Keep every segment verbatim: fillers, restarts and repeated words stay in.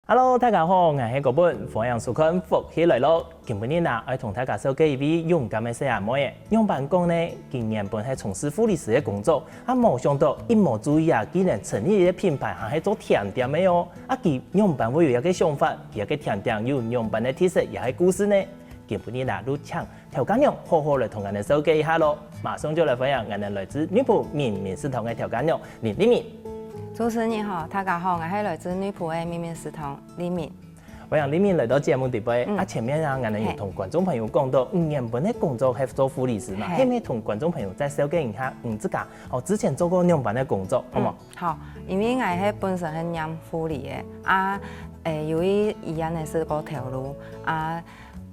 Hello，大家好，𠊎係國本，歡迎收看《福氣來了》。今晡日啊，愛同大家紹介一位勇敢个細阿妹仔。仰般講呢？佢原本係從事護理師个工作，啊無想到一無注意啊，竟然成立一個品牌，還係做甜點个哦。啊佢仰般會有這個想法？佢个甜點有仰般个特色，也係故事呢？今晡日啊，就請 調家娘好好來同𠊎等紹介一下咯。馬上就來歡迎𠊎等來自內埔明明食堂个調家娘林麗敏。主持人好，大家好，𠊎係來自內埔个明明食堂麗敏。歡迎麗敏來到節目裡背。嗯。啊前面啊，𠊎等有同觀眾朋友講到，嗯，原本个工作係做護理師嘛，係。係毋係同觀眾朋友再紹介一下，嗯，自家哦，之前做過仰般个工作，好無？嗯，好，因為𠊎係本身係念護理个，啊，誒，由於醫院个係過頭路，啊，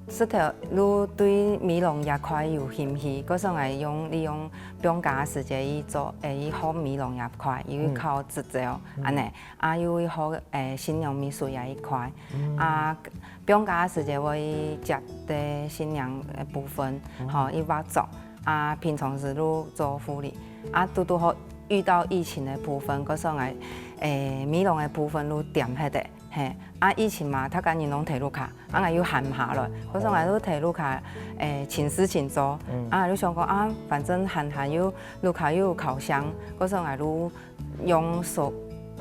食頭路對美容這塊有興趣，故所𠊎用利用放假个時節去做，誒，去學美容這塊，又去考執照，恁仔，啊又去學，誒，新娘美術這一塊。啊放假个時節會去接待新娘个部分，吼，去化妝。啊平常時就做護理，啊堵堵好遇到疫情个部分，故所𠊎，誒，美容个部分就恬忒个。 嘿，啊疫情嘛，大家人攏在屋下，啊𠊎又閒毋下來，故所𠊎就在屋下，誒，尋事情做。啊就想講啊，反正閒閒又屋下又有烤箱，故所𠊎就用手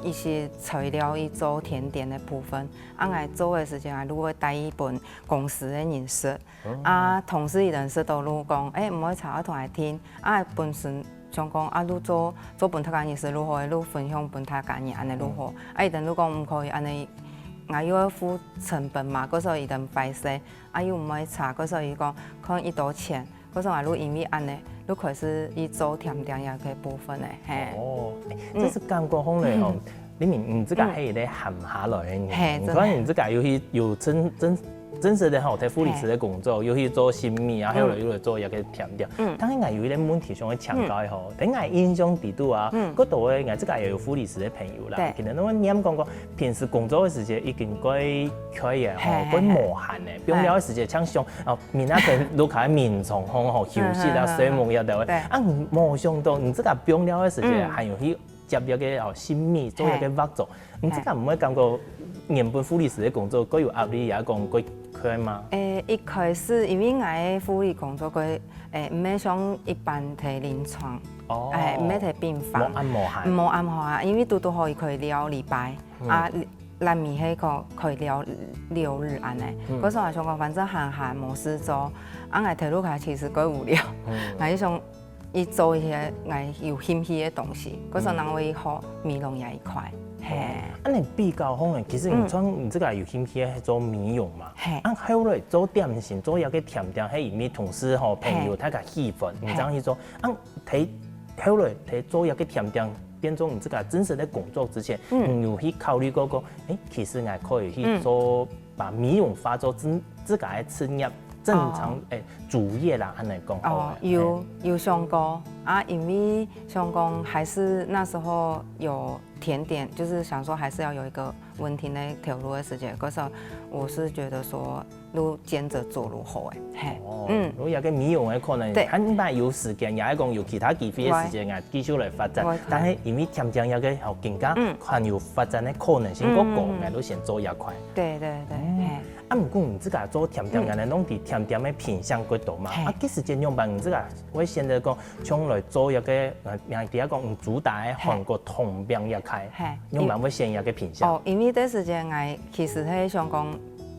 一些材料去做甜點个部分。啊𠊎做个時節，𠊎就會帶一本公司个人食。啊同事佢等食到就講，誒，毋會差，愛同𠊎訂。啊本身 想講啊，就做做分大家人食就好，就分享分大家人，恁仔就好。啊佢等就講毋可以恁仔，𠊎又愛付成本嘛，故所佢等壞勢，啊又毋會差，故所佢講看幾多錢，故所𠊎就因為恁仔，就開始去做甜點這個部分了，嘿。哦，誒，這係感覺上來吼，你明明自家係一個閒毋下來个人，嘿，你看你自家又去有真真 真實个吼，在護理師个工作，又去做新美啊，後來又來做這個甜點。但係𠊎有一個問題想愛請教个吼，在𠊎印象裡肚啊，過多个𠊎自家也有護理師个朋友啦，對，佢等都會念講講，平時工作个時節已經過開个吼，過無閒个，放尞个時節像想哦，明仔載就落去眠床吼，休息啊，睡目也得。對，啊，無想到你自家放尞个時節，還有去 接一個哦新美，做一個畫作，你自家毋會感覺原本護理師个工作過有壓力，也講過累嗎？誒，一開始因為𠊎个護理工作過，誒，毋係像一般在臨床，哦，誒，毋係在病房，無恁無閒，無恁無閒，因為堵堵好佢可以尞禮拜，啊，禮拜係可可以尞六日恁仔，故所𠊎想講，反正閒閒無事做，啊，𠊎在屋下其實過無聊，𠊎就想 去做一些𠊎有興趣个東西，故所正會學美容這一塊。嘿，恁仔比較好呢，其實你像你自家有興趣个係做美容嘛，嘿，啊，後來做點心，做這個甜點，係因為同事吼朋友大家喜歡，你正去做，啊，在後來在做這個甜點變做你自家真實个工作之前，你有去考慮過講，誒，其實𠊎可以去做，把美容化做自自家个事業，正常誒主業啦，恁仔講。哦，有有想過啊，因為想講還是那時候有甜點，就是想說還是要有一個穩定的頭路的時間，可是我是覺得說就兼著做就好誒，嘿，哦，嗯，有一個美容个可能，對，還有時間，也係講有其他機會个時間啊，繼續來發展。但係因為甜點這個吼，更加還有發展个可能性，過講，𠊎就先做這塊。對對對，嘿。 啊，毋過你自家做甜點，原來攏在甜點个品項較多嘛。啊，其實仰般你自家會選擇講，像來做一個，呃，人家講，嗯，主打个韓國糖餅這塊，仰般會選一個品項？哦，因為這時間𠊎其實係想講，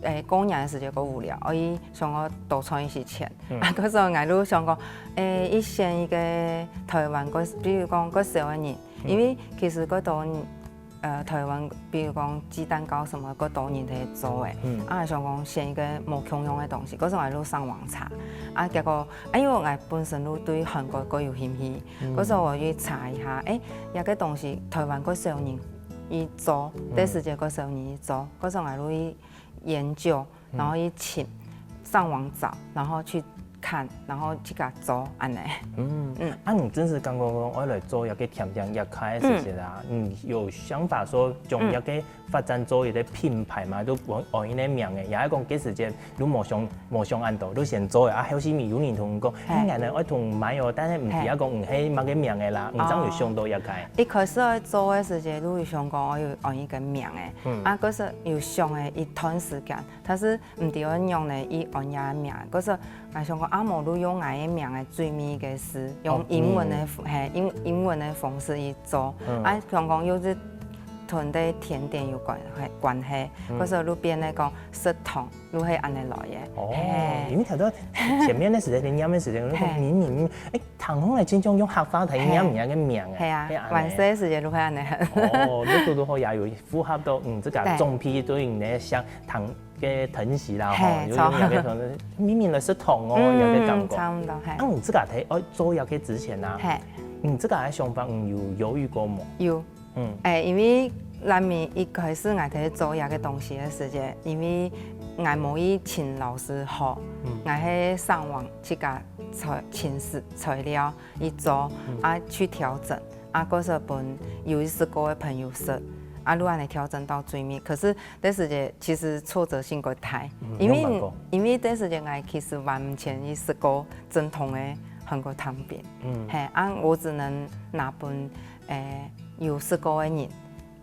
誒，過年个時間過無聊，所以想講多賺一些錢。啊，可是𠊎就想講，誒，一選一個台灣个，比如講較少个人，因為其實較多人 呃，台灣，比如講雞蛋糕什麼，較多人在做誒。啊，想講選一個無共樣个東西，可是𠊎就上網查，啊，結果，哎喲，𠊎本身就對韓國較有興趣，可是𠊎去查一下，誒，這個東西台灣較少人去做，這時節較少人去做，可是𠊎就去研究，然後去尋，上網找，然後去看，然後自家做恁呢。嗯，嗯。啊，你真係剛剛講愛來做一個甜點業開个時節啊，你有想法說將一個發展做一個品牌嘛？都用用一個名誒，也係講該時節都無想無想恁多，都先做誒。啊，後尾有人同你講，嘿，哎，𠊎呢愛同你買哦，但是毋知啊講你係麼个名誒啦，你正有想到一個。一開始愛做个時節，都有想講愛有用一個名誒，嗯，啊，可是有想誒一段時間，但是 毋知愛仰呢，佢安這名。可是𠊎想講，啊，無就用𠊎个名个最尾个字，用英文个，哦，嗯，嘿，英英文个方式去做。嗯，啊，想講又係同這甜點有關係，關係，嗯，可是就變來講食堂，就係恁呢來个。哦，嘿，因為頭先前面个時間，你念个時間，你講，嘿，明明，哎，糖紅來盡像用客話來念人家个名，嘿啊，哎，恁呢。還細个時間就係恁呢。哦，你堵堵好也有符合到，嗯，這個，對，總體對你个想糖 个疼惜啦，吼，嘿，有有有，著。明明來食糖哦，嗯，有个感覺。差毋多，嘿。啊，你自家在愛做這個之前啊，嘿，你自家个想法，你有猶豫過無？有。嗯。誒，因為咱們一開始𠊎在做這個東西个時節，因為𠊎無去尋老師學，嗯，𠊎係上網自家材，尋資材料去做，嗯，啊，去調整，啊，過後分有食過个朋友食，啊，就恁呢調整到最尾。可是 該時節其實挫折性較大，嗯，因為，有感覺。因為該時節𠊎其實完全去食過正統个韓國糖餅，嗯，嘿，啊，我只能拿分，誒，有食過个人，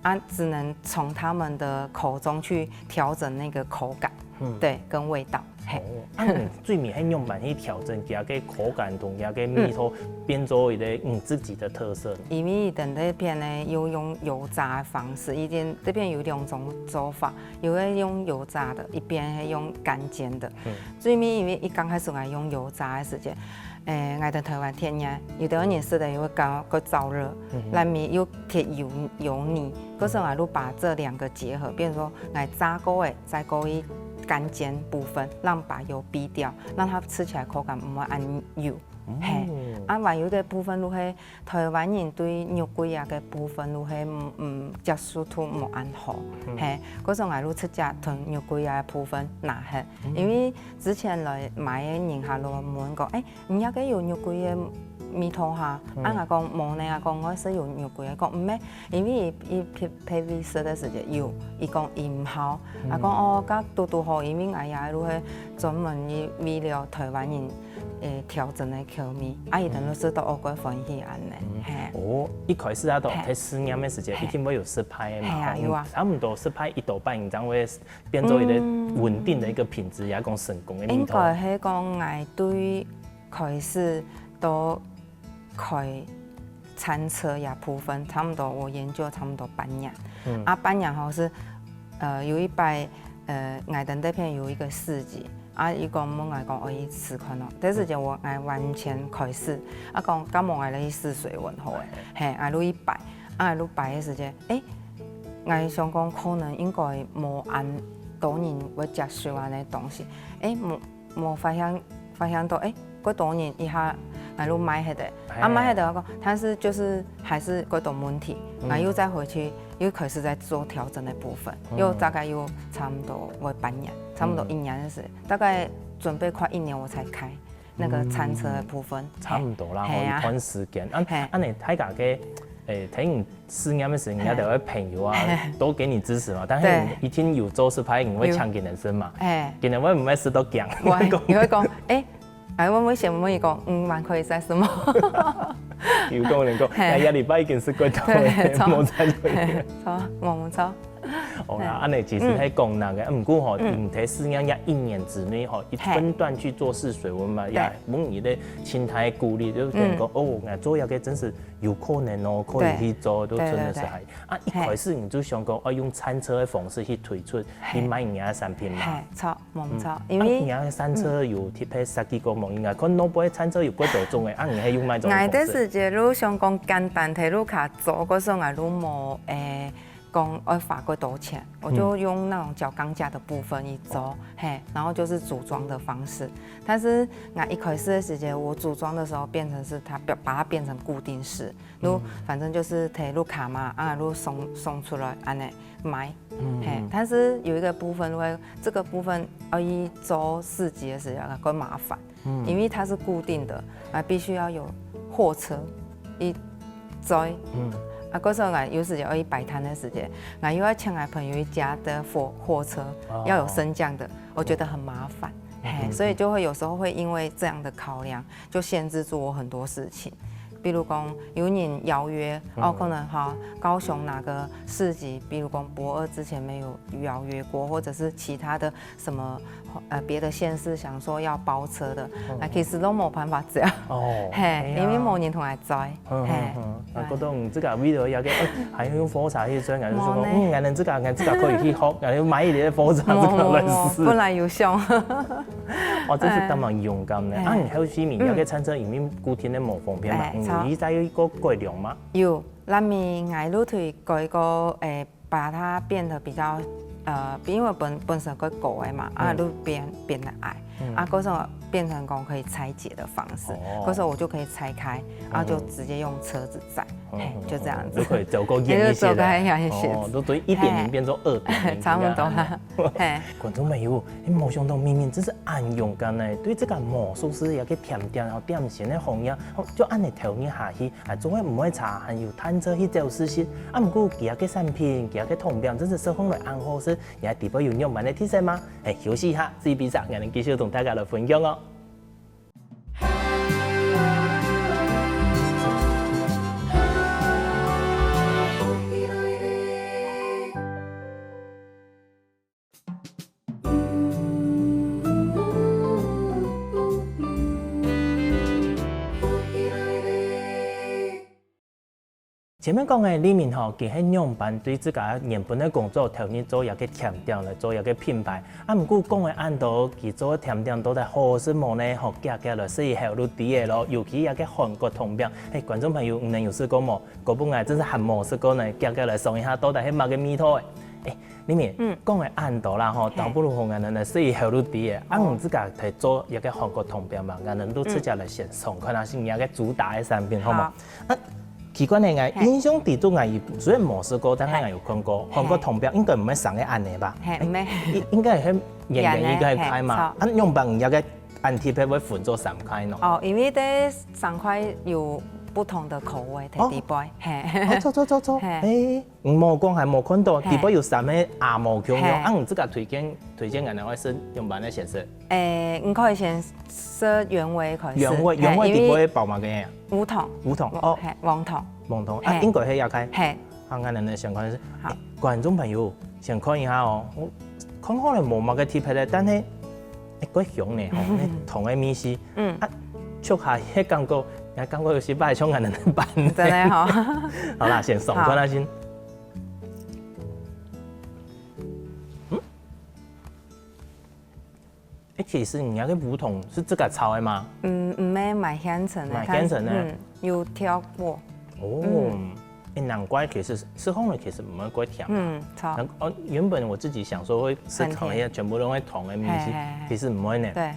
啊，只能從他們的口中去調整那個口感，嗯，對，跟味道。 嘿。哦，啊，你最尾係仰般去調整佢个口感同佢个味道，嗯，變做一個你自己个特色呢？因為佢等這片呢，有用油炸个方式，佢等這片有兩種做法，有个用油炸个，一片係用乾煎个。嗯。最尾因為一剛開始𠊎用油炸个時節，誒，𠊎等台灣天然，有个人食个又會較，較燥熱，嗯哼，內面又忒油，油膩，可是𠊎就把這兩個結合，變成說𠊎炸過个 再過去乾煎部分，讓把油避掉，讓它吃起來口感毋會恁油。嗯。嘿，啊，還有一個部分就係台灣人對肉桂啊个部分就係，嗯，接受度無恁好。嗯。嘿，故所𠊎就直接同肉桂啊个部分拿忒，嗯，因為之前來買个人下就問講，誒， 你這個有肉桂个味道哈？嗯。啊，𠊎講無呢，𠊎講𠊎係有肉桂个，講毋係，因為佢，佢配，配味素个時節有，佢講佢毋好。嗯。啊，講哦，該堵堵好，因為𠊎也就係專門去為了台灣人，誒，調整个口味，啊，佢等就食到哦，蓋歡喜恁呢，嗯，嘿。哦，一開始啊，都，嘿，在試驗个時節，嘿，一定會有失敗个嘛，嘿啊，吼，有啊。差毋多失敗一到半，你正會變做一個穩定个一個品質，嗯，也講成功个味道。應該係講𠊎對 開始到開餐車這部分，差毋多𠊎研究差毋多半年。嗯。啊，半年後係，呃，有一擺，呃，𠊎等這片有一個市集，啊，佢講問𠊎講，哦，愛去試看哦。該時節𠊎，𠊎完全開始，啊，講，該無𠊎來去試水溫好了。嘿，啊，就去擺，啊，就擺个時節，誒，𠊎想講可能應該無恁多人會接受恁呢東西。誒，無 無發現，發現到，誒，蓋多人一下，𠊎就賣忒个。啊，嘿。賣忒个，𠊎講，但是就是還是蓋多問題，嗯。𠊎又再回去，又開始在做調整个部分，嗯。又大概又差毋多會半年，差毋多一年个時，嗯。大概準備快一年我才開那個餐車个部分。嗯。差毋多啦，嘿。吼，一段時間。啊，嘿。恁呢，大家个，誒，聽 試驗个時，人家都會朋友啊，嘿。都給你支持嘛。但是你一定有做失敗，你會嗆佢等先嘛。嘿。佢等會毋會試到驚？會，佢會講，誒，還會問先問佢講，嗯，還可以再試嗎？有可能講，嘿。哎，下禮拜已經試過到了，對，著。無再做。嘿，著，無，無錯。好啦，嘿。恁呢其實係講難个，嗯。毋過吼，嗯。你在試驗這一年之內吼，一分段去做試水溫嘛，對。也問你个心態鼓勵，就是講，嗯。哦，𠊎做這個真是 有可能哦，可以去做，對，都真的是還，對，對，對。啊，一開始你就想講，嘿。哦，用餐車个方式去推出，嘿。去賣你个產品嘛。嘿，著，無毋著，嗯。因為，啊，你个餐車有特別設計過無？嗯。應該看內背个餐車有幾多種个，啊，你係用哪種方式？𠊎个時節就想講簡單，提路卡做，可是𠊎就無，誒，講愛花過多錢，我就用那種較降價的部分去做，嘿，然後就是組裝的方式。但是那一開始的時間，我組裝的時候變成是它把把它變成固定式，就反正就是提入卡嘛，啊，就送送出來，安呢賣，嘿。但是有一个部分會，这个部分要一周四级的时候，更麻烦。 因為它是固定的，啊，必須要有貨車一載。啊，故所𠊎有時節愛擺攤个時節，𠊎又要請𠊎朋友一家的貨貨車，要有升降的，我覺得很麻煩，嘿，所以就會有時候會因為這樣的考量，就限制住我很多事情。比如講，有人邀約，哦，可能哈，高雄哪个市集，比如講駁二之前沒有邀約過，或者是其他的什麼呃別的縣市想說要包車的，啊，其實都無辦法這樣，哦，嘿，因為無人同𠊎載，嘿，啊，覺得你這个為了要个，還用火車去轉，還是說，嗯，俺這个俺這个可以去學，俺買一个火车這个類似，本來有想，哦，這是當蛮勇敢的。啊，你還有居民要个餐车，因為固定的無方便嘛，你再有一个改良嘛？有，那么俺路腿改个，诶。 把它变得比较，呃，因为本本身个高个嘛，啊，就变变得矮，啊，可是变成讲可以拆解的方式，可是我就可以拆开，然后就直接用车子载，嘿，就这样子，就可以走个远一些，走个远一些，哦，就对一点零变做二点零，差不多啦，嘿，观众朋友，你没想到明明真是恁勇敢呢，对这个魔术师也可以甜点，然后点心的行业，就恁样投入下去。 啊，總係毋會差，還有攤車去走市集。啊，毋過佢个產品，佢个糖餅，真係食起來恁好食，你還知背有仰般个特色嗎？欸，休息一下，這一邊，𠊎等繼續同大家來分享哦。 前面講个李明吼，佢係仰般對自家原本个工作投入做一个甜點來做一个品牌。啊，毋過講个恁多，佢做个甜點到底好食無呢？吼，遽遽來試一口就知个咯。尤其一个韓國糖餅，嘿，觀眾朋友，你等有試過無？ 𠊎本來真係還無食過呢，遽遽來嚐一下，到底係麼个味道欸？欸，李明，講个恁多啦吼，倒不如𠊎等來試一口就知欸。啊，你自家在做一个韓國糖餅嘛，𠊎等就直接來先嚐看下係你个主打个產品，好無？啊，奇怪呢，𠊎印象底肚𠊎雖然無食過，但係𠊎有看過韓國糖餅，應該毋係生个恁呢吧？嘿，毋係。應該係圓圓一个塊嘛。啊，仰般你个 恁特別會分做三塊喏？哦，因為這三塊有不同的口味在裡背，嘿。哦，著著著著，嘿。欸，無講還無看到，裡背有三個阿毛共樣，啊，你自家推薦推薦𠊎等愛食仰般个先食？欸，你可以先食原味開始，原味原味裡背包麼个啊？烏糖，烏糖哦，嘿，黃糖，黃糖啊，應該係這個，嘿。 啊，𠊎等先看，欸，觀眾朋友，先看一下哦，𠊎看好了無麼个特別个，但係，欸，蓋香呢吼，該糖个味緒，嗯，啊，啜下个感覺，𠊎感覺有時擺像𠊎等个粄。真个吼。好啦，先嚐看下先。嗯，欸，其實你該个烏糖係自家炒个嗎？嗯，毋係，買現成个，買現成个。嗯，有調過。哦，欸，難怪其實食起來其實毋會過甜啊。嗯，著。哦，原本我自己想說會食糖个，全部都會糖个味緒，其實毋會呢。對，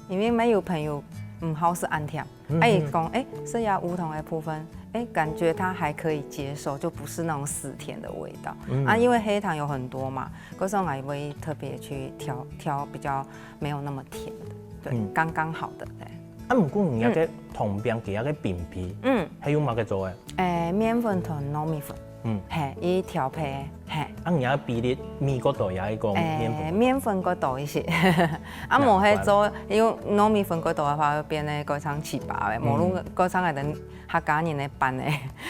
因為𠊎有朋友毋好食恁甜，欸，講，欸，食這烏糖个部分，欸，感覺他還可以接受，就不是那種死甜的味道。啊，因為黑糖有很多嘛，故所𠊎會特別去挑挑比較沒有那麼甜的，對，剛剛好的，對。 啊，毋過你該个糖餅佢該个餅皮，嗯，係用麼个做个？欸，麵粉同糯米粉，嗯，嘿，佢調配，嘿。啊，你該比例米較多，也係講麵粉？欸，麵粉較多一些，啊，無係做，因為糯米粉較多个話，會變得較像粢粑个，無論較像𠊎等客家人个粄个。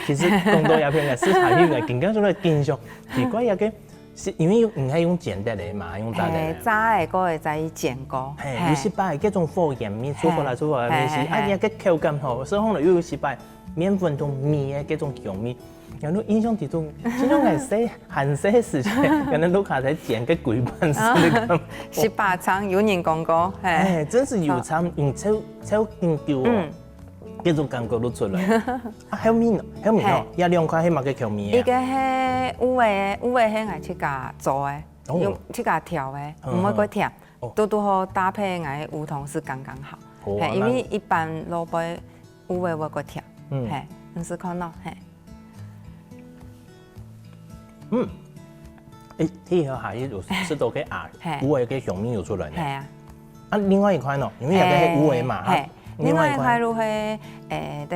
其實講到這片个，食下去个，緊張出來緊張，奇怪，這个 係因為毋係用煎个嘛，用炸个。嘿，炸个，過後再去煎過。嘿，有時擺該種火焰味出過來，出過來味緒，啊，該个口感吼，食起來又有時擺麵粉同米个該種香味。然後印象當中，就像𠊎細還細个時節，可能都卡在煎个鬼半死个感覺。粢粑腸有人講過，嘿。哎，真係有差，有超超緊張哦。嗯。這種感覺都出來。啊，還有米呢，還有米哦，嘿。這兩塊係麼个口味啊？一個係烏的，烏的係𠊎自家做的，哦。用自家調的，嗯，毋會過甜，嗯。哦。堵堵好搭配𠊎烏糖係剛剛好。好啊，嘿，因為一般蘿蔔烏的會過甜，嗯。嘿，你試看咯，嘿。 嗯，誒，第一下有食到个啊，嘿。烏的个香味有出來呢。嘿啊。啊，另外一塊呢，因為有个係烏的嘛，嘿，哈，嘿。另外一塊，另外一塊就係，誒，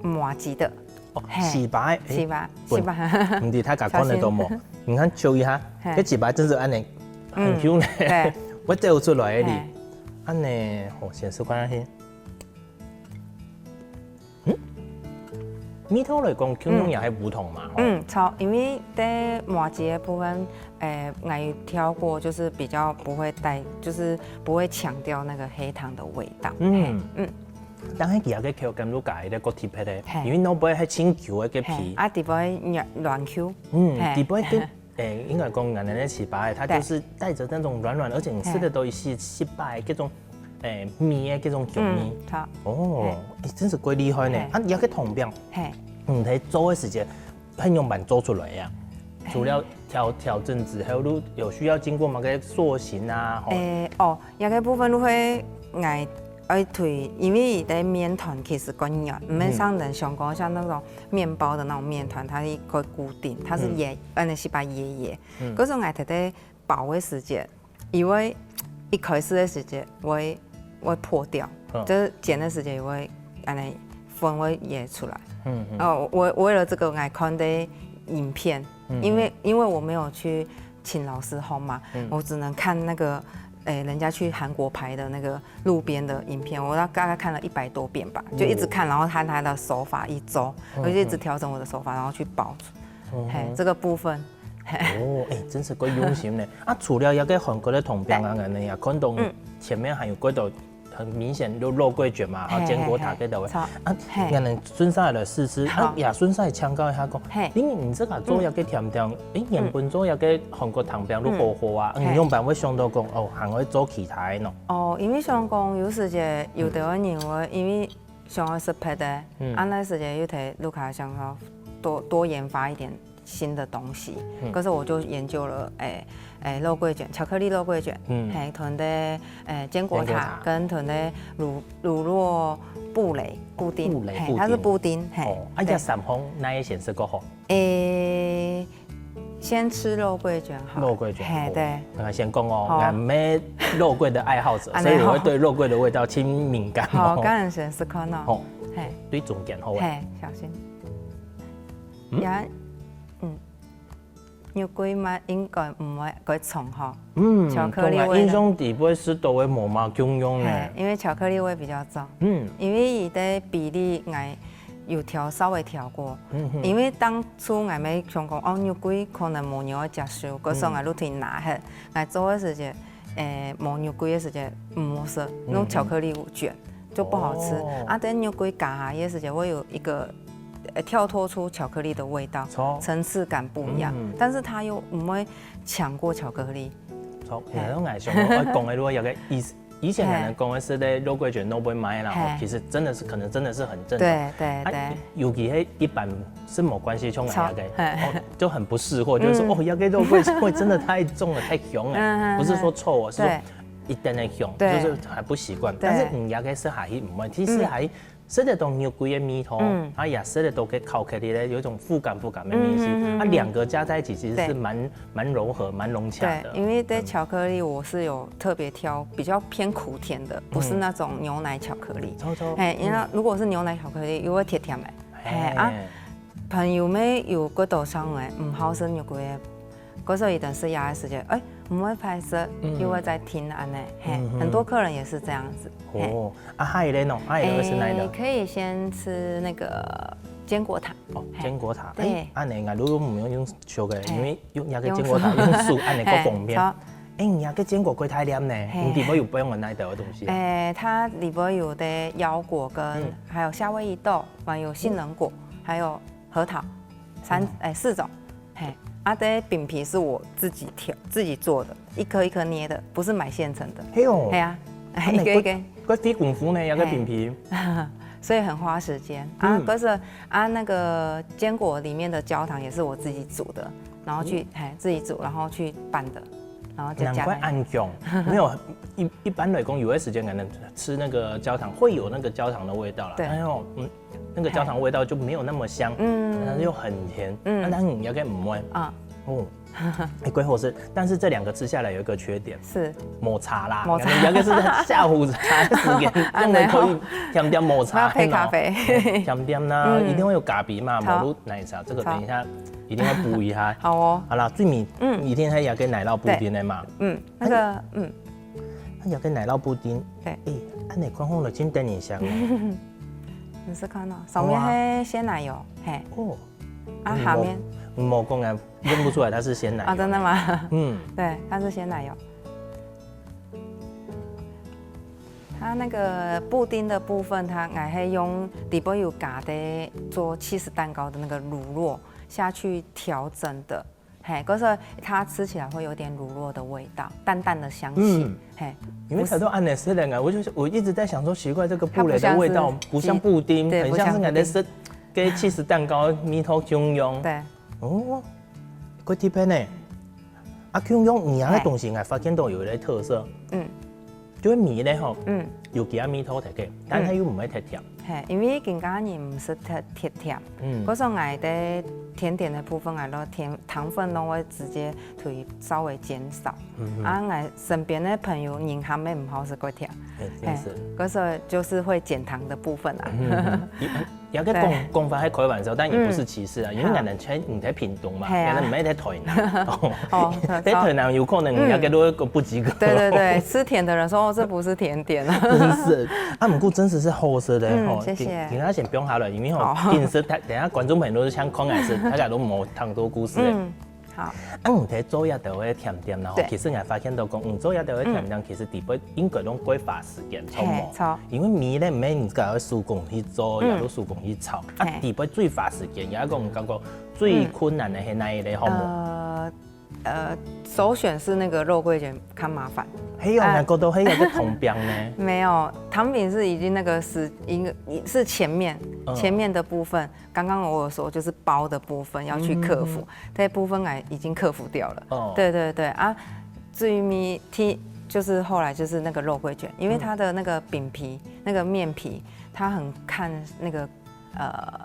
个麻糬的。哦，嘿。糍粑的，誒，糍粑，糍粑。毋知大家看得到無？小心。你看，揪一下，嘿。這糍粑真是恁呢，很Q呢，嗯，對。會走出來的哩。嘿。恁呢，好，先試看下去。 嗯，味道來講，共樣也係烏糖嘛，吼。嗯，著，因為在麻糬的部分，誒，𠊎有調過，就是比較不會帶，就是不會強調那個黑糖的味道。嗯。嘿，嗯。但係佢个口感就加一個較特別个，嘿。因為蘿蔔係盡Q个皮。嘿，啊，底背軟，軟Q。嗯，嘿。底背个 誒，應該講，𠊎等个糍粑，它就是帶著那種軟軟，對。而且你食得到一些糍粑的這種，誒，米的這種香味。嗯，著。哦，嘿。誒，真是過厲害呢。嘿。啊，這個糖餅，嘿。你在做的時間，係仰般做出來呀？嘿。除了調，調整之後，都有需要經過麼个塑形啊，吼。誒，哦，這個部分就會，𠊎愛推，因為佢个麵團其實較軟，毋係像人想講像那種 麵包的那種麵團，它是會固定，它是壓，嗯。恁呢係把壓壓。嗯。可是𠊎特地包的時節，因為一開始的時節會，會破掉，嗯。就是剪的時節會恁呢粉會壓出來。嗯，嗯。哦，我，我為了這個，𠊎看个影片，嗯，因為，嗯。因為我沒有去請老師烘嘛，嗯。我只能看那個，誒，人家去韓國拍的那個路邊的影片，我大概看了一百多遍吧，就一直看，哦。然後看他的手法一周，嗯，我就一直調整我的手法，然後去包。嗯。嘿，這個部分，嘿。哦，誒，真是夠用心呢。啊，除了這個韓國的糖餅啊，對。𠊎等也看到，嗯。前面還有幾多 很明顯就肉桂捲嘛，嘿，然後堅果塔這兜个。嘿，嘿，著。啊，嘿。𠊎等順續來試試，啊，好。也順續請教一下講，嘿。你，你自家做這個甜點，嗯。誒，原本做這個韓國糖餅都好好啊，嗯。嗯，仰般會想到講，哦，還會做其他个呢？哦，因為想講有時節，有的人認為，因為想要食別个，嗯。啊，該時節又提Luca想要多，多研發一點 新的東西。嗯。可是我就研究了，誒，誒，肉桂捲，巧克力肉桂捲，嗯。嘿，同个，誒，堅果塔，堅果塔。跟同个乳，乳酪布蕾，布丁，布蕾布丁。嘿，它是布丁，嘿，哦，啊，對。這三項哪個先食較好？誒，先吃肉桂捲好了。肉桂捲，嘿，好。對。那先講哦，好。𠊎毋係肉桂的愛好者，恁呢吼。所以我會對肉桂的味道盡敏感哦。好，當然先試看哦。好，嘿。對中間好了。嘿，小心。嗯？也 嗯，肉桂嘛應該毋會過重吼。嗯，巧克力味道。對啊，印象底背食到个無嘛共樣呢。嘿，因為巧克力味比較重。嗯。因為佢个比例𠊎有調，稍微調過。嗯哼。因為當初𠊎乜想講，哦，肉桂可能無人會接受，故所𠊎就提拿忒。嗯。𠊎做个時節，誒，無肉桂个時節，毋好食，用巧克力捲。嗯哼。 就不好吃。哦。啊，但肉桂加下去个時節，會有一個，呃，跳脫出巧克力的味道，著。層次感不一樣，嗯。但是它又毋會強過巧克力。著，嘿。然後𠊎想愛講个，如果有個以，以前可能講个係咧，肉桂捲都不會買啦，嘿。其實真的是，可能真的是很正常。對，對，啊，對。尤其係一般 係無關係，像𠊎个，著。哦，就很不識貨，就是說，嗯。哦，這個肉桂味真的太重了，太香了，嗯，嗯，不是說臭哦，是說對。一點點香，對。就是還不習慣。對。但是你這個食下去毋會，其實食下去，嗯。食得到肉桂个味道，嗯。啊，也食得到个巧克力咧，有一種覆感覆感的東西，嗯，嗯，嗯，嗯。啊，兩個加在一起其實是蠻，對。蠻柔和、蠻融洽的。對，因為對巧克力我是有特別挑比較偏苦甜的，不是那種牛奶巧克力。嗯。著，著。嘿，因為如果是牛奶巧克力，又會甜甜的。 嘿，啊，嘿。朋友乜有幾多想个，毋好食肉桂个，故所佢等食藥个時節，誒，毋會歹食，嗯。又會再停恁呢，嘿，嗯哼。很多客人也是這樣子，嘿。哦，啊，還有咧喏，還有个係哪一個？誒，可以先吃那個堅果塔，哦，嘿。堅果塔，對。誒，恁呢，𠊎都毋用用手个，嘿。因為用那個堅果塔，用手恁呢較方便。嘿，著。誒，你那個堅果蓋大粒呢，嘿。你底背有放个哪一兜个東西啊？誒，它裡背有的腰果跟，嗯。還有夏威夷豆，還有杏仁果，還有 核桃，三，嗯。誒，四種。嘿，啊，這些餅皮是我自己調、自己做的，一顆一顆捏的，不是買現成的。嘿哦。嘿啊，啊，一個一個。你還費功夫呢，那個餅皮。嘿。所以很花时间啊。嗯。可是啊，那个坚果里面的焦糖也是我自己煮的，然后去，嗯。嘿，自己煮，然后去拌的，然后就加在。难怪恁香，没有，一，一般来讲，有的时间可能吃那个焦糖，会有那个焦糖的味道啦。对。哎呦，嗯，那个焦糖味道就没有那么香，嗯。但是又很甜。嗯。啊，但是你要跟唔会。啊。哦。哎，贵后是，但是这两个吃下来有一个缺点，是。抹茶啦，抹茶。可能有一个是在下午茶的时间，啊，用的可以甜点抹茶，那配咖啡。嘿，甜点啦，嗯。一定会有咖啡嘛，好。抹入奶茶，这个等一下一定要补一下。好哦。好啦，最尾，嗯。一定还要跟奶酪布丁的嘛。对。嗯，那个，嗯。那要跟奶酪布丁，对。哎，按你看好了，真等一下哦。你是看到上面哇。还鲜奶油，嘿。哦。啊，下面。我讲啊，认不出来它是鲜奶油。啊，真的吗？嗯。对，它是鲜奶油。它那个布丁的部分，它，我还用底部有加的做起司蛋糕的那个乳酪下去调整的，嘿，可是它吃起来会有点乳酪的味道，淡淡的香气，嗯。嘿。因为它都按奶色的啊，我就是，我一直在想说，奇怪，这个布蕾的味道不像布丁，它不像是，对，很像是俺在吃，不像布丁。跟起司蛋糕蜜桃共样。对。哦，怪特别呢。啊，共样一样的东西，我发现到有一个特色。嗯。 就係米咧吼，嗯。有其他米头特个，但係又毋會忒甜。嘿，因為今家人毋食忒，忒甜，嗯。所以𠊎个甜點的部分，𠊎个甜，糖分都會直接可以稍微減少。嗯哼。啊，𠊎身邊的朋友人還沒毋好食過甜，嘿，真是。嘿，所以就是會減糖的部分啊。嗯哼。 也个講，對。講法還開玩笑，但也不是歧視啊，嗯。因為𠊎等在，你在屏東嘛，嘿啊。𠊎等毋係在台南。哦，在台南有可能人家个都會不及格。嗯。對對對，吃甜的人說，哦，這不是甜點啊。真是，啊，毋過真實是好食的吼，嗯，謝謝。今，今下先放下來，因為吼，好。平時大，等下觀眾朋友都係想看𠊎食，大家都無聽多故事的。嗯。 好。啊，你在做這兜个甜點啦，吼，對。其實𠊎發現到講，你做這兜个甜點，嗯。其實底背應該攏過花時間，著無？嘿，著。因為米咧，毋係你自家手工去做，嗯。也都手工去炒。啊，嘿。底背最花時間，也講你感覺最困難的係哪一類項目？嗯。呃，呃，首選是那個肉桂捲，較麻煩。還有，啊。𠊎覺得還有个糖餅呢。沒有，糖餅是已經那個是，應該，是前面，嗯。前面的部分。 剛剛我有說，就是包的部分要去克服，嗯哼哼。這部分來已經克服掉了。哦。對對對，啊，最尾，T，就是後來就是那個肉桂捲，因為它的那個餅皮，嗯。那個麵皮，它很看那個，呃，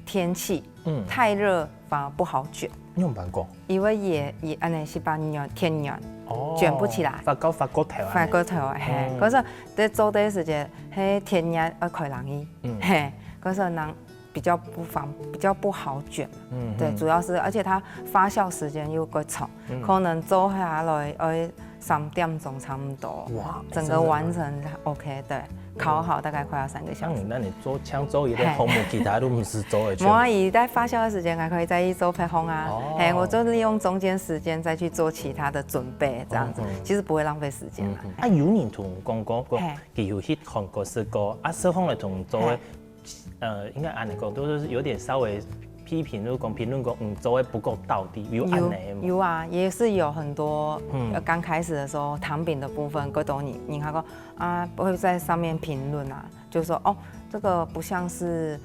天氣，嗯。太熱反而不好捲。你有辦過？因為也，也恁樣係把軟，天軟，哦。捲不起來。發酵，發酵透啊。發酵透啊，嘿。嗯。可是在做的時間，嘿，天熱要開冷氣，嗯。嘿，可是人 比較不方，比較不好捲。嗯，對，嗯。主要是，而且它發酵時間又過長，嗯。可能做下來要三點鐘差不多，哇，整個完成，真的很OK，對，嗯。烤好大概快要三個小時。那你，那你做，像做一個項目，嘿。其他都毋使做的，全部。無啊，佢在發酵的時間還可以再去做配方啊。哦。嘿，我就利用中間時間再去做其他的準備，這樣子，嗯，嗯。其實不會浪費時間啦。嗯，嗯。嘿。啊，有人同你講過，講，嘿。佢有去韓國食過，啊，食飯來同你做的，嘿。 呃，應該恁樣講，都是有點稍微批評，就是講評論講，嗯，做得不夠道地，有恁樣的嗎？有，有啊，也是有很多，嗯。呃，剛開始的時候，糖餅的部分，過多人，人家說，啊，會在上面評論啊，就說，哦，這個不像是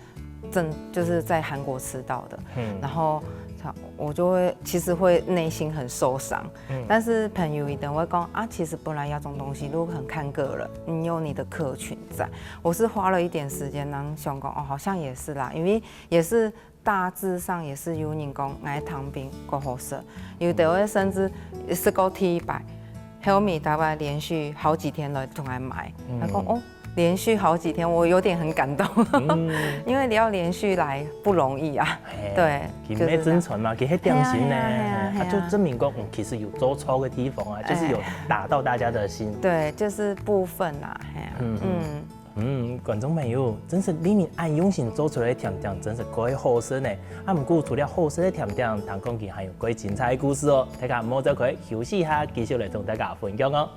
正，就是在韓國吃到的。嗯。然後他，我就會，其實會內心很受傷。 嗯。但是朋友一定會講，啊，其實本來這種東西都很看個人，你有你的客群在。我是花了一點時間，然後想講，哦，好像也是啦，因為也是大致上也是有人講，𠊎糖餅較好食，有的會甚至食過第一擺，後面大概連續好幾天來同𠊎買，嗯。他講，哦， 連續好幾天，我有點很感動，嗯。因為你要連續來不容易啊。嘿，對，佢毋係真傳嘛，就是這樣。佢係點心呢，嘿啊，嘿啊，嘿啊。啊，就證明講，嗯，其實有做著个地方啊，就是有打到大家的心。哎。對，就是部分啦，嘿啊，嗯，嗯。嗯，觀眾朋友，真是你兜恁用心做出來个甜點，真是蓋好食呢。啊，毋過除了好食个甜點，聽講佢還有蓋精彩个故事哦。大家毋好走開，休息一下，繼續來同大家分享哦。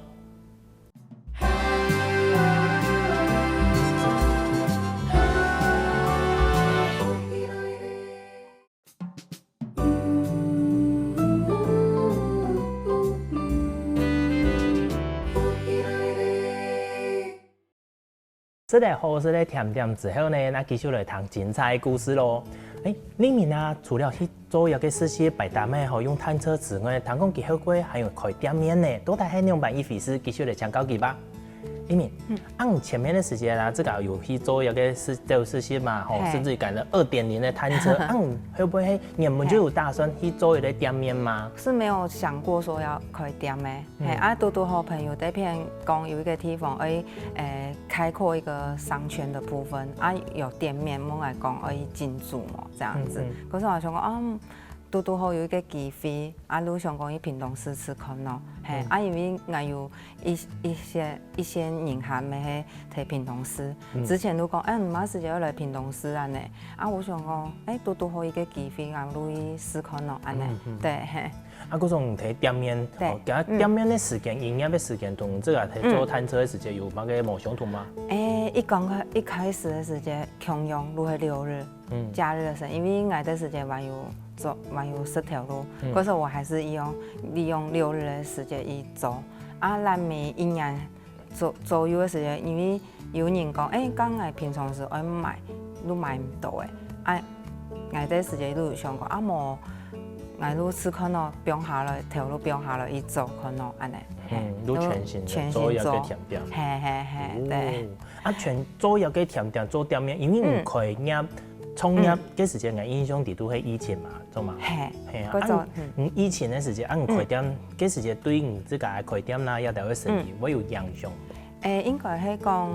食了好食个甜點之後呢，那繼續來聽精彩个故事咯。欸，麗敏啊，除了去做這个實習擺攤仔吼，用攤車之外，聽講佢後尾還有開店面呢，到底係仰般一回事？繼續來請教佢吧。麗敏，嗯，啊，你前面个時間啊，自家有去做這个實，做實習嘛，吼，係，甚至於改了二點零个攤車，係，啊，你後尾係原本就有打算去做一个店面嗎？是沒有想過說要開店欸。 嘿，嗯，啊，堵堵好朋友這片講有一個地方，欸，欸，開闊一個商圈的部分，啊，有店面，問𠊎講愛進駐無，這樣子。嗯，嗯。可是𠊎想講，啊，嗯，堵堵好有一個機會，啊，就想講去屏東試試看咯。嘿，嗯。啊，因為𠊎有一，一些，一些人還沒去屏東市，嗯。之前就講，欸，你麼時節要來屏東市啊呢？啊，𠊎想講，欸，堵堵好一個機會，啊，就去試看咯，恁呢。嗯，嗯。對，嘿。 啊，故所你在店面，對，哦，今日店面个時間，嗯，營業个時間同這个在做攤車个時間有麼个無相同嗎？欸，一剛開，一開始个時間，共樣就係六日，嗯，假日个時間，因為𠊎个時間還有做，還有食頭路，嗯，可是𠊎還是一樣利用六日个時間去做。啊，咱每一年 左，左右个時間，因為有人講，欸，該𠊎平常時愛買，就買毋到欸。啊，𠊎這時節就有想講，啊，無，𠊎就試看咯，放下來，頭路放下來，去做看咯，恁呢。嘿，嗯，就全心的全心做，做一個甜點。嘿，嘿，嘿，對。哦。啊，全做一個甜點，做店面，因為你，嗯，開業，創業，嗯，个時間，𠊎印象裡肚係疫情嘛。 做嘛？嘿，嘿啊，該種，啊，你，嗯，你疫情个時節，啊，你開店，嗯，个時節對你自家个開店啦，這兜个生意，嗯，會有影響？欸，應該係講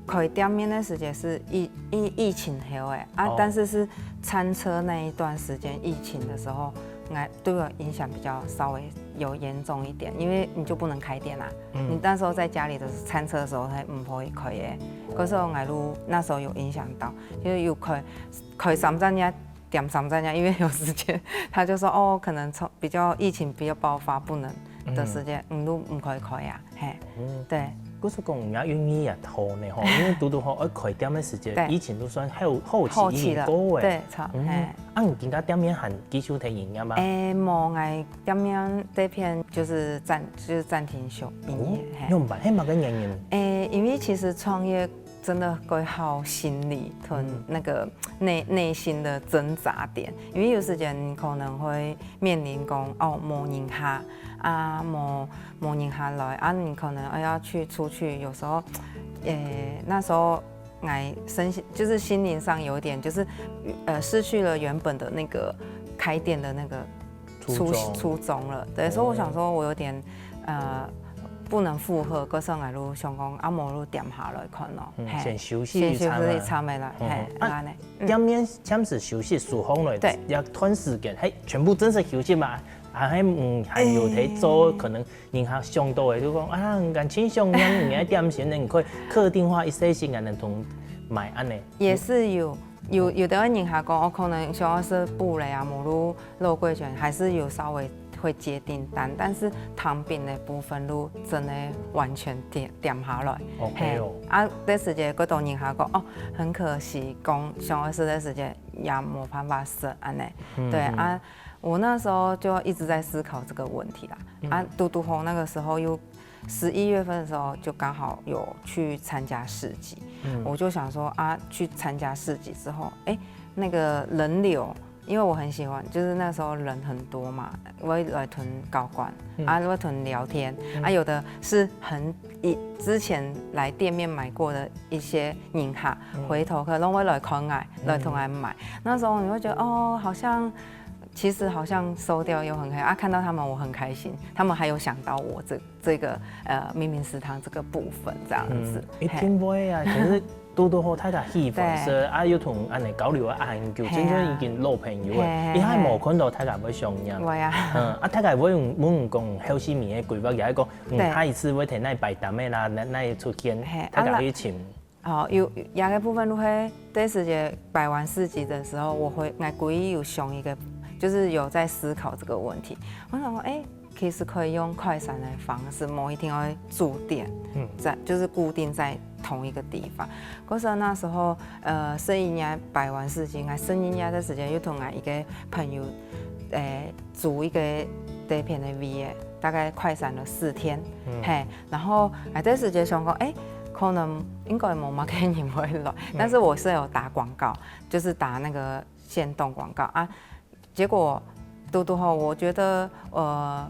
開店面个時節係疫，疫，疫情後欸，啊，哦，但是係餐車那一段時間，疫情的時候，應該對我影響比較稍微有嚴重一點，因為你就不能開店啦。嗯。你那時候在家裡的餐車的時候，係毋可以開个。可是𠊎就那時候有影響到，就是有開，開三站呀， 點三站呀，因為有時間他就說，哦，可能從比較疫情比較爆發不能的時間，嗯，就毋可以開啊，嘿，嗯，對。故所講，人家運氣也好呢吼，因為堵堵好愛開店个時間，對，疫情都算好，好期已經過欸。好期了，對，差，嗯，嘿。啊，你今家店面還繼續在營業嗎？欸，無，𠊎店面這片就是暫，就是暫停休營業，哦，嘿。仰般？係麼个原因？欸，因為其實創業 真的會耗心力同，嗯，那個內，內心的掙扎點，因為有時間你可能會面臨講，哦，無人客啊，無，無人客來啊，你可能，哎，要去出去，有時候，欸，那時候，欸，身心，就是心靈上有點，就是，呃，失去了原本的那個開店的那個初，初衷。初衷了。對，所以我想說我有點，呃，不能負荷，可是𠊎就想講，啊，無就恬下來看咯。嗯，嘿，先休息一站啊。先休息一站仔啦，嗯，嘿，啊，恁呢。嗯。店面暫時休息收䟘來，對，這段時間，係全部正式休息嘛？啊，係，嗯，還有在做，欸，可能人客想到个，就講，啊，𠊎盡想念你个點心呢，你可以客製化一些心，恁呢同買恁呢。也是有，有，有的人客講，哦，可能想要食布雷啊，無就肉桂捲，還是有稍微會接訂單，但是糖餅的部分就真的完全恬，恬下來。OK哦。嘿，啊，這時節，各種人客講，哦，很可惜，講想要食的時間也無辦法食，恁呢。嗯，對，嗯。啊，我那時候就一直在思考這個問題啦。嗯。啊，堵堵好那個時候又 十一月份的時候就剛好有去參加市集，嗯。我就想說啊，去參加市集之後，欸，那個人流，因為我很喜歡，就是那時候人很多嘛，𠊎會來同交關，嗯。啊，𠊎會同聊天，嗯。啊，有的是很，以，之前來店面買過的一些人客，嗯。回頭客，攏會來看𠊎，嗯。來同𠊎買。那時候你會覺得，哦，好像，其實好像收掉又很開心，啊，看到他們我很開心，他們還有想到我這 這個，呃，命名食堂這個部分這樣子。嗯，一定會啊，嘿。其實堵堵好大家喜歡食，對。啊，又同恁呢交流啊，恁久，嘿啊。真正已經老朋友了，嘿，嘿，你還無看到大家會想念。嘿。會啊。嗯，啊，大家會問，問講後續个規劃，也係講，嗯，對。下一次會在哪擺攤仔啦，哪，哪出現，嘿，大家去尋。啊， 哦，有，這個部分就係，這時節擺完市集的時候，我會，𠊎歸有想一個，就是有在思考這個問題。我想說，欸，其實可以用快閃的方式，無一定要駐店，嗯。在，就是固定在同一個地方。可是那時候，呃，聖嬰節擺完市集，𠊎聖嬰節的時間又同𠊎一個朋友，欸， 租一個這片个位仔，大概快閃了四天，嗯。嘿，然後，欸，這時節想講，欸，可能應該無麼个人會來，但是我是有打廣告，就是打那個限動廣告啊。結果嘟嘟吼，我覺得呃，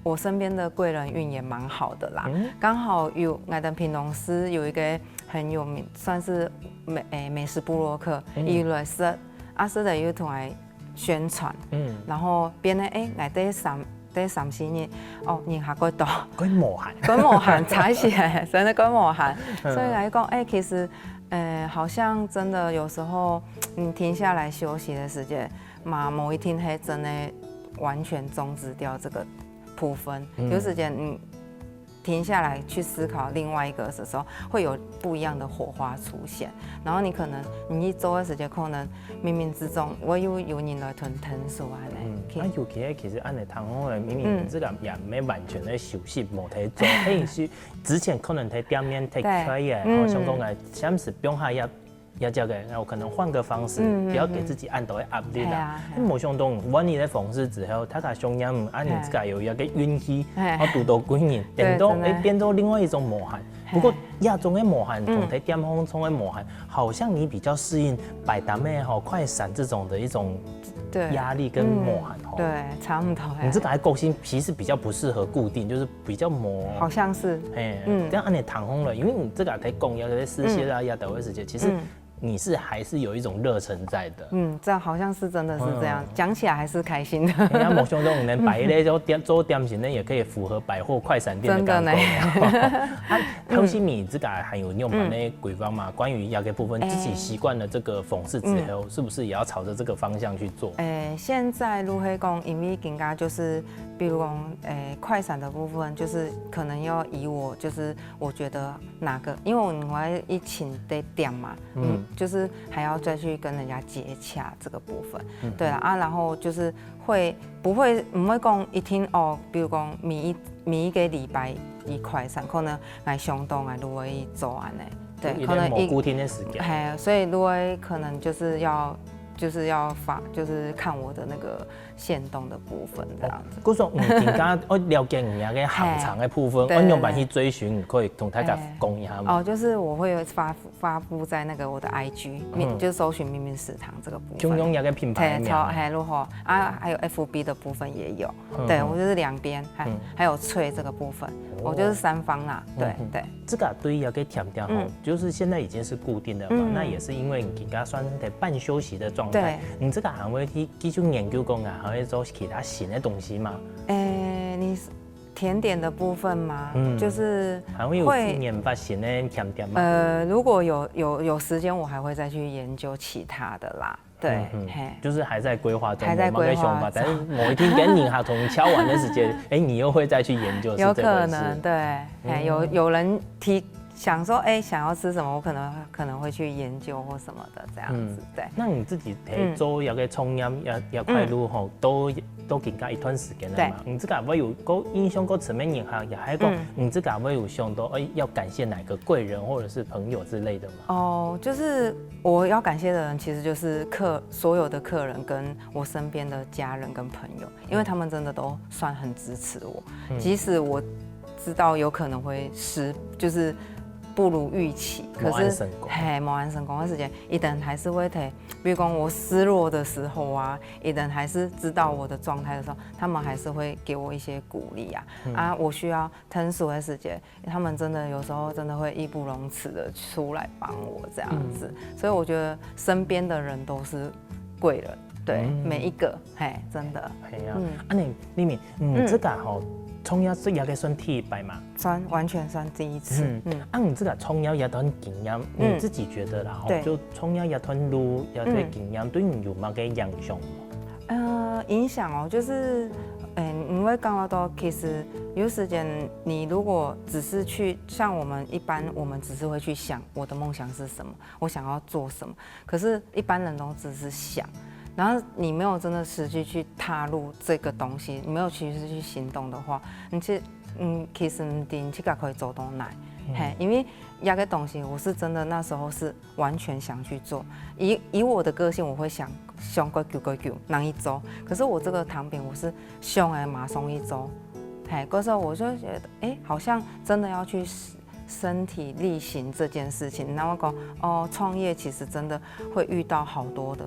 我身邊的貴人運也蠻好的啦。剛好有𠊎等屏東市有一個很有名，算是美誒美食部落客，伊來食，啊食了又同𠊎宣傳，然後變得誒，𠊎等三等三四日，哦，人還過多。過無閒。過無閒，差一些，真的過無閒。所以來講，誒，其實，呃，好像真的有時候，你停下來休息的時間嘛，無一定係真的完全終止掉這個部分。有時間，嗯，停下來去思考另外一個的時候，會有不一樣的火花出現。然後你可能你一做的時間，可能冥冥之中，我又有人來吞吞說啊呢。嗯，那尤其其實恁呢，談好了，明明這個也沒完全的休息，無在做，但是之前可能在店面take care，然後像講啊，暫時放下也也這個，然後可能換個方式，不要給自己恁多的壓力啦。無想到換你的方式之後，大家想念，啊，你自家有一個運氣，然後堵到貴人，等到誒變做另外一種無閒。不過這種的無閒，同在店方中的無閒，好像你比較適應擺攤的吼快閃這種的一種壓力跟無閒吼。對，差不多。你這個個性其實比較不適合固定，就是比較磨。好像是。哎，嗯，這樣恁呢談好了，因為你這個在講要在試些啊，要等的時間，其實你是還是有一種熱忱在的。嗯，這好像是真的是這樣，講起來還是開心的。人家無想到你能擺一類就店做店型，那也可以符合百貨快閃店的感覺。真的呢。啊，頭先你這個還有用完的規劃嘛？關於這個部分，自己習慣了這個方式之後，是不是也要朝著這個方向去做？誒，現在如何講，因為更加就是，比如講，誒，快閃的部分，就是可能要以我就是我覺得哪個，因為我另外一群的店嘛，嗯，就是還要再去跟人家接洽這個部分，對啦啊，然後就是會不會不會講一定哦，比如講每一每一個禮拜一快閃，可能來相當啊，如果一周安呢，對，可能一固定的時間，嘿，所以如果可能就是要就是要發就是看我的那個限動的部分這樣子。故所，嗯，更加愛了解你个行程的部分，愛用板去追尋，你可以同大家講一下嗎？哦，就是我會發發布在那個我的I G，就搜尋秘密食堂這個部分。就用這個品牌的名。嘿，超嘿，如何啊？還有F B的部分也有。對，我就是兩邊，還還有脆這個部分，我就是三方啦。對對。這個對於這個甜點吼，就是現在已經是固定的嘛，那也是因為你剛剛算是在半休息的狀態，你這個還會去繼續研究講啊，還會做其他新的東西嗎？誒，你甜點的部分嗎？嗯，就是還會有研發新的甜點嗎？呃，如果有有有時間，我還會再去研究其他的啦。對，嘿，就是還在規劃中，還在規劃中，但是某一天跟你哈同敲完的時間，哎，你又會再去研究，有可能，對，嘿，有有人提想說，哎，想要吃什麼，我可能可能會去研究或什麼的這樣子，對。那你自己在做這個創業也也快樂吼，都都更加一段時間了嘛，你自家會有夠印象夠深的人哈，也還有講你自家會有想到，哎，要感謝哪個貴人或者是朋友之類的嗎？哦，就是我要感謝的人，其實就是客所有的客人跟我身邊的家人跟朋友，因為他們真的都算很支持我，即使我知道有可能會失，就是不如預期，可是嘿，無恁成功的時間，一定還是會提，比如講我失落的時候啊，一定還是知道我的狀態的時候，他們還是會給我一些鼓勵啊。啊，我需要 成熟的時節，他們真的有時候真的會義不容辭的出來幫我這樣子，所以我覺得身邊的人都是貴人，對，每一個，嘿，真的。係啊，啊你麗敏，嗯，這個吼，創業係這個算第一擺嘛？算完全算第一次，嗯，啊你這個創業這段經驗，你自己覺得啦，吼，就創業這段路，這段經驗對你有麼个影響？ 呃，影響哦，就是，嗯，你會感覺到，其實有時間你如果只是去，像我們一般，我們只是會去想我的夢想是什麼，我想要做什麼。可是一般人都只是想，然後你沒有真的實際去踏入這個東西，你沒有其實去行動的話，你其實，嗯，其實你自家可以做到哪，嘿，因為那個東西，我是真的那時候是 完全想去做。以以我的個性，我會想想過久過久，難一周。可是我這個糖餅，我是想誒馬上一周，嘿，可是我就覺得，誒，好像真的要去試身體力行這件事情，然後講哦，創業其實真的會遇到好多的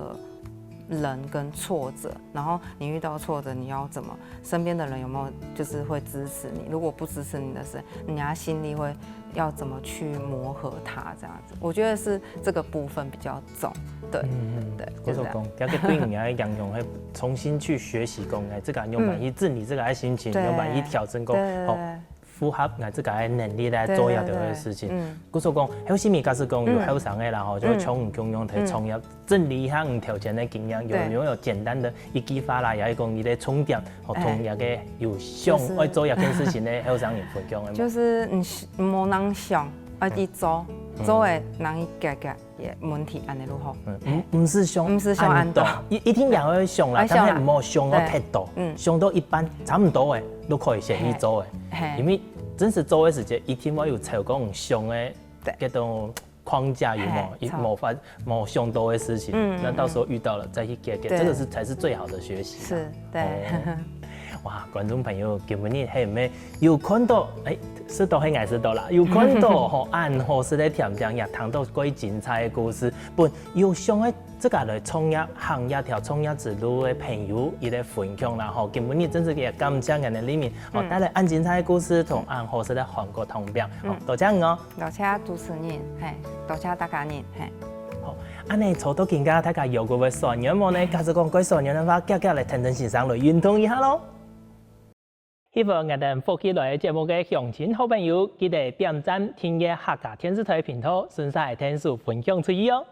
人跟挫折，然後你遇到挫折，你要怎麼？身邊的人有沒有就是會支持你？如果不支持你的時候，你要心裡會要怎麼去磨合它？這樣子，我覺得是這個部分比較重。對，嗯，對，就係這樣。講，這個對你个影響，會重新去學習講，哎，這個用慢去整理這個个心情，對，用慢去調整講，對對對，好，符合𠊎自家个能力來做這樣个事情。對對對，嗯。故所講，後生人假使講有後生个啦，吼，就像你共樣在創業，整理一下你頭前个經驗，有，對，有沒有簡單的一句話啦，也係講你个重點，吼，同這個有想愛做這件事情个後生人分享个無？就是你無能想，愛去做，做个能去解決个問題，恁呢就好。嗯，毋，毋使想，毋使想恁多，一，一定也愛想啦，愛想啦，但係莫想到忒多，對，嗯，想到一半，差毋多个，都可以先去做个。嘿，因為真實做个時節，一定會有超過想个，對，這種框架，有無？嘿，一，無法，無想到个事情，嗯，那到時候遇到了再去解決，對，這個是，才是最好的學習啦。是，對。哦。哇，觀眾朋友，今晡日係毋係有看到，哎，食到係𠊎食到啦，有看到吼，恁好食个甜點，也聽到蓋精彩个故事，分有想个自家來創業，行這條創業之路个朋友，佢个分享啦吼。今晡日真係也感謝𠊎等个里面，吼，帶來恁精彩个故事，同恁好食个韓國湯餅，吼，多謝你哦。 多謝主持人，嘿，多謝大家人，嘿。好，恁呢坐到今下，大家有過會痠軟無呢？假使講過痠軟个話，遽遽來聽聽先生來運動一下咯。喜歡𠊎等福氣來个節目个鄉親好朋友，記得點讚、訂閱客家電視台頻道，順續來聽分享出去哦。